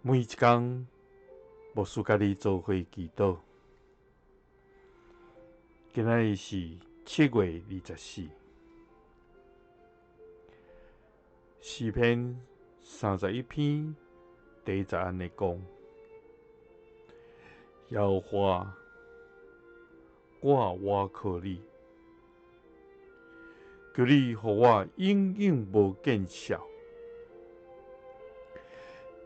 每一工，牧師佮你做伙祈禱。今仔日是7月24，詩篇31篇第一節按呢講：耶和華，我倚靠你，求你予我永永無見笑。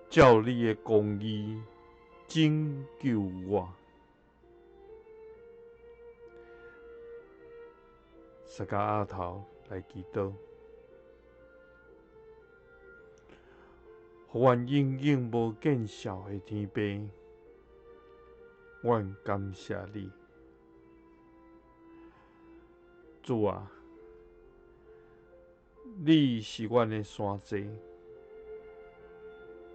照你的公義拯救我。三个阿頭來祈禱，予阮永永無見笑的天父，阮感謝你，主啊，你是阮的山寨。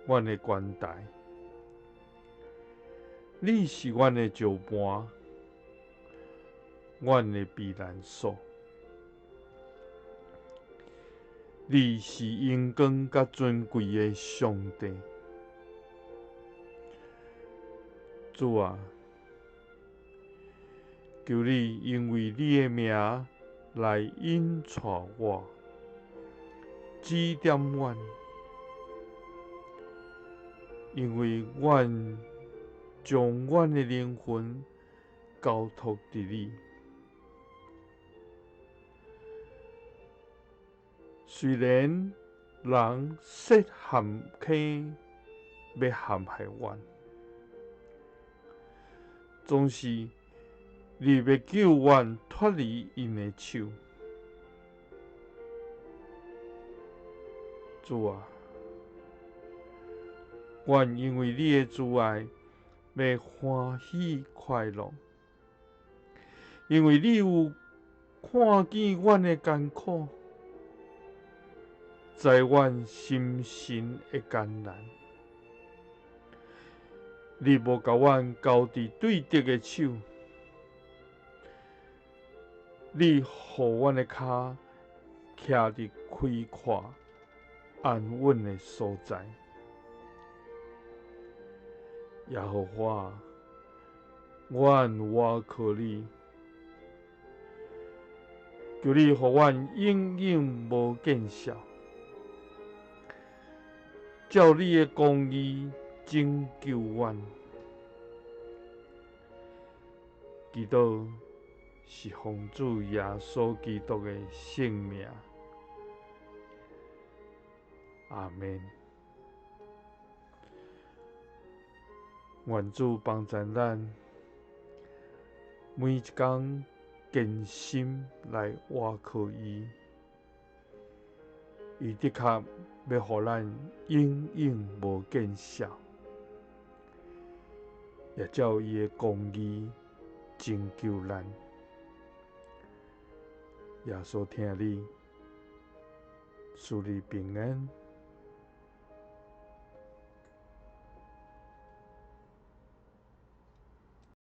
阮的懸台，你是阮的石磐，阮的避難所。你是榮光佮尊貴的上帝，主啊，求你因為你的名來引帶我，指點阮。因為阮將阮的靈魂交託佇你，雖然人設陷坑欲陷害阮，總是你欲救阮脫離𪜶的手。主啊！阮因為你的慈愛，欲歡喜快樂，因為你有看見阮的艱苦，知阮心神的艱難。你無共阮交佇對敵的手，你予阮的跤徛佇開闊安穩的所在。耶和華，阮倚靠你，求你予阮永永無見笑，照你的公義拯救阮。祈禱是奉主耶穌基督的聖名，阿們。願主幫助咱，每一工堅心來倚靠伊，伊的確欲予咱永永無見笑，也照伊的公義拯救咱。耶穌疼你，賜你平安。